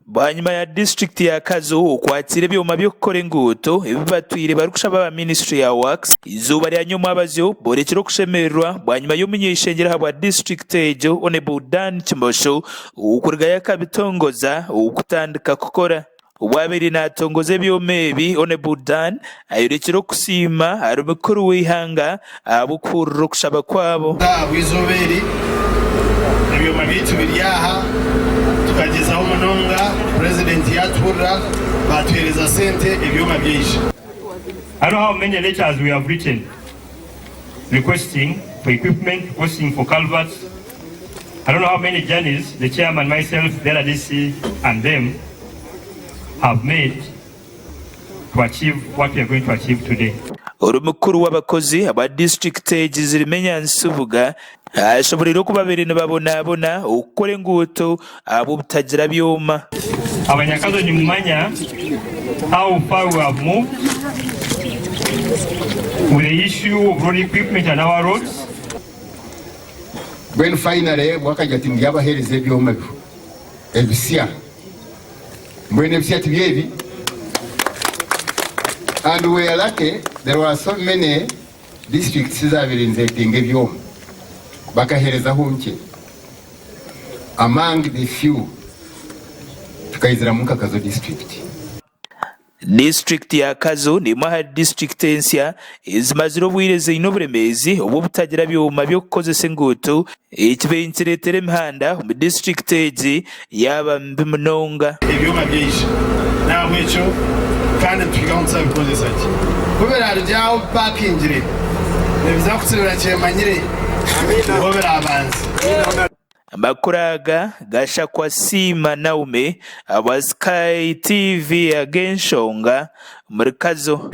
Bwanyima ya disiturikiti ya Kazo okwakiira ebyoma by'okukora enguuto ebi batwire barikushaba aba minisiture ya Works, eizooba rya nyomwabazyo boorekire okushemererwa bwanyima y'omuny'eishengyero ahabwa disiturikiti egyo Hon. Dan Kimosho okurugayo akabitongoza okutandika kukora. Obu abaire naatongoza ebyoma ebi, Hon. Dan ayorekire okusiima ahari mukuru w'eihanga ahabw'okuhurira okushaba kwabo. Ahabw'eizooba eri, ebyoma byaitu biri aha, tukagyezaho munonga, Purezidenti yaatuhurira, baatuheereza sente ebyoma byaija. I know how many letters we have written requesting for equipment, requesting for culverts. I don't know how many journeys the chairman, myself, the RDC and them have made to achieve what we are going to achieve today. Ori mukuru w'abakozi aba disiturikiti egi Zirimenya Nsubuga ashoboreire oku babaire nibabonabona okukora enguuto ahabw'obutagira byoma. Abanyakazo nimumanya how far we have moved with the issue of road equipment and our roads. Mbwenu finally bwo akagira ati ndyabaheereza ebyoma ebyo ebisya. Mbwenu ebisya tibyo ebi? And we are lucky there were so many districts ezabaire nizetenga ebyoma bakaheerezaho nkye. Among the few tukaiziramu nka Kazo district. Disiturikiti ya Kazo n'emwe ahari disiturikiti ensya ezimazire obwire ziine oburemeezi obw'obutagira byoma by'okukozesa enguuto ekibaire nikireetera emihanda omu disiturikiti egi yaaba mibi munonga. Ebyoma byaija, n'ahabw'ekyo kandi nituhiga ngu tutabikozesa gye. Ku birarugye aho bipakingire, nibiza kutsibira kyemanyire, niho biraabanze. Amakuru aga gashakwa Siima Naume ahabwa Sky TV ag'enshonga omuri Kazo.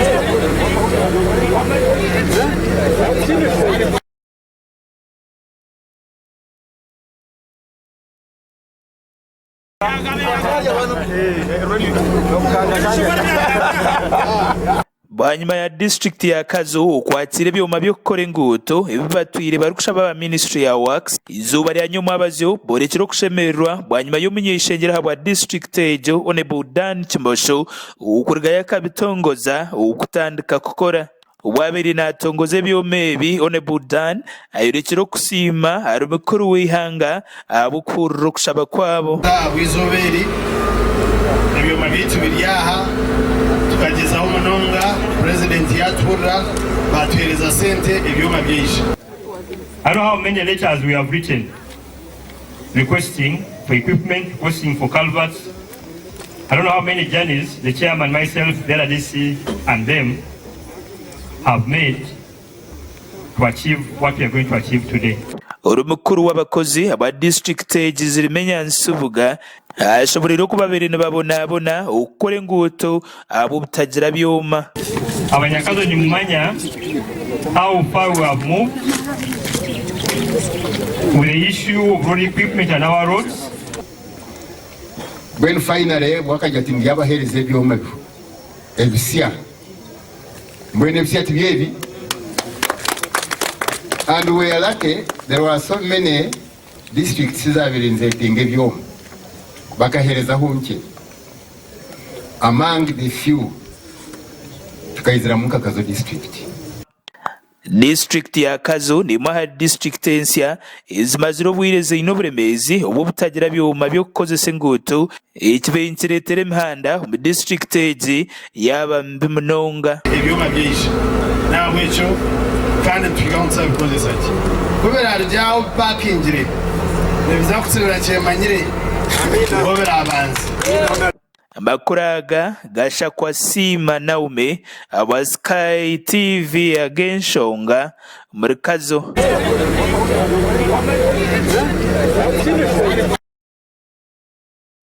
Bwanyima ya disiturikiti ya Kazo okwakiira ebyoma by'okukora enguuto ebi batwire barikushaba aba minisiture ya Works, eizooba rya nyomwabazyo boorekire okushemererwa bwanyima y'omuny'eishengyero ahabwa disiturikiti egyo Hon. Dan Kimosho okurugayo akabitongoza okutandika kukora. Obu abaire naatongoza ebyoma ebi, Hon. Dan ayorekire okusiima ahari mukuru w'eihanga ahabw'okuhurira okushaba kwabo. Ahabw'eizooba eri, ebyoma byaitu biri aha, tukagyezaho munonga, Purezidenti yaatuhurira, baatuheereza sente, ebyoma byaija. I know how many letters we have written requesting for equipment, requesting for culverts. I don't know how many journeys the chairman, myself, the RDC and them have made to achieve what we are going to achieve today. Ori mukuru w'abakozi aba disiturikiti egi Zirimenya Nsubuga ashoboreire oku babaire nibabonabona okukora enguuto ahabw'obutagira byoma. Abanyakazo nimumanya how far we have moved with the issue of road equipment and our roads. Mbwenu finally bwo akagira ati ndyabaheereza ebyoma ebyo ebisya. Mbwenu ebisya tibyo ebi? And we are lucky there were so many districts ezabaire nizetenga ebyoma bakaheerezaho nkye. Among the few tukaiziramu nka Kazo district. Disiturikiti ya Kazo n'emwe ahari disiturikiti ensya ezimazire obwire ziine oburemeezi obw'obutagira byoma by'okukozesa enguuto ekibaire nikireetera emihanda omu disiturikiti egi yaaba mibi munonga. Ebyoma byaija, n'ahabw'ekyo kandi nituhiga ngu tutabikozesa gye. Ku birarugye aho bipakingire, nibiza kutsibira kyemanyire, niho biraabanze. Amakuru aga gashakwa Siima Naume ahabwa Sky TV ag'enshonga omuri Kazo.